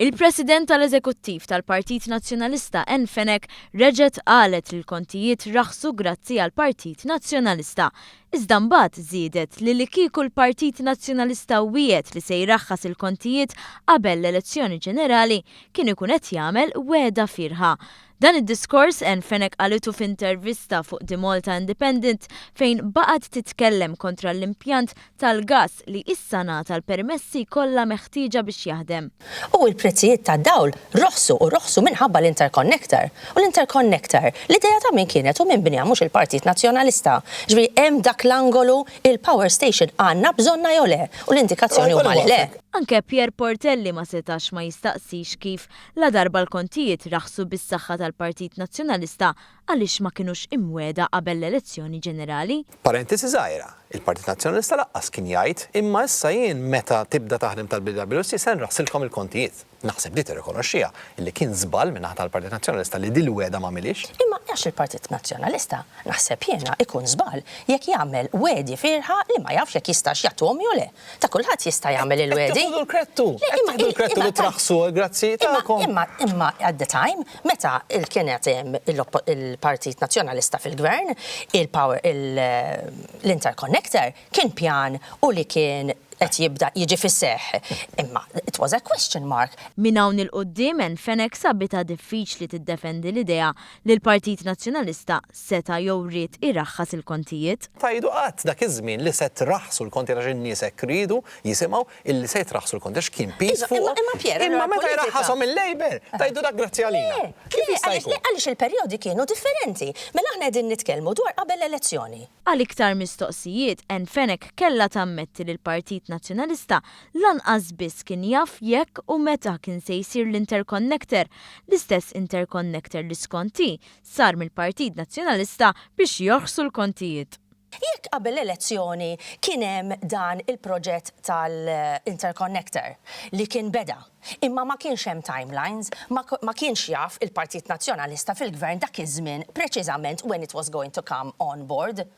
Il-President tal-Eżekuttiv tal-Partit Nazzjonalista Ann Fenech reġgħet qalet li l-kontijiet raħsu grazzi għall-Partit Nazzjonalista. Iżda mbagħad żiedet li li kieku l-Partit Nazzjonalista wiegħed li se jraħħas il-kontijiet qabel l-elezzjoni ġenerali kien ikun qed jagħmel wegħda fierħa. Dan id-diskors Ann Fenech qalitu f'intervista fuq The Malta Independent fejn baqgħet titkellem kontra l-impjant tal-gass li issa ngħata l-permessi kollha meħtieġa biex jaħdem. U l-prezzijiet tad-dawl roħsu u roħsu minħabba l-interconnector. U l-interconnector, l-idea ta' min kienet u min bniha mhux il-Partit Nazzjonalista. Ġifieri hemm dak l-angolu il-power station għandna bżonnha jew le u l-indikazzjoni huma li le. Anke Pierre Portelli ma setax ma jistaqsix kif la darba l-kontijiet raħsu bis-saħħa tal-Partit Nazzjonalista għaliex ma kinux imwiegħda qabel l-elezzjoni ġenerali. Parentesi żgħira, il-Partit Nazzjonalista lanqas kien jgħid imma issa jien meta tibda taħdem tal-BWC se nraħsilkom il-kontijiet. Naħseb li tirrikonoxxiha illi kien żball min-naħa tal-Partit Nazzjonalista li dil-wegħda m'għamilhiex. Imma għax il-Partit Nazzjonalista naħseb jiena ikun żball jekk jagħmel wegħdi fierħa li ma jafx jekk jistax jagħtuhom jew le. Ta' kulħadd jista' jagħmel il-wegħdi. Qed tieħdu l-krettu, qed tieħdu l-krettu li traħsu grazzi tagħkom. Imma imma at the time meta kienet hemm il-Partit Nazzjonalista fil-Gvern, il-power l-interconnector kien pjan u li kien qed jibda jiġi fis-seħħ. Imma it was a question mark. Minn hawn 'il quddiem Ann Fenech sabitha diffiċli tiddefendi l-idea li l-Partit Nazzjonalista seta' jew ried iraħħas il-kontijiet. Tgħidu qatt dak iż-żmien li se traħsu l-kontijiet għax in-nies hekk riedu jisimgħu illi se jitraħsu l-kontijiet għax kien piż fuqhom. Imma Pierre, Imma meta jraħħashom il-Labour, tgħidu dak grazzi għalina. Kif jista' jkun? Għaliex il-perjodi kienu differenti. Mela aħna qegħdin nitkellmu dwar qabel l-elezzjoni. Għal iktar mistoqsijiet, Ann Fenech kellha tammetti li l-Partit Nazzjonalista lanqas biss kien jaf jekk u meta kien se jsir l-interconnector, l-istess interconnector li skont hi sar mill-Partit Nazzjonalista biex jorħsu l-kontijiet. Jekk qabel l-elezzjoni kien hemm dan il-proġett tal-interconnector li kien beda, imma ma kienx hemm timelines, ma kienx jaf il-Partit Nazzjonalista fil-Gvern dak iż-żmien preċiżament when it was going to come on board.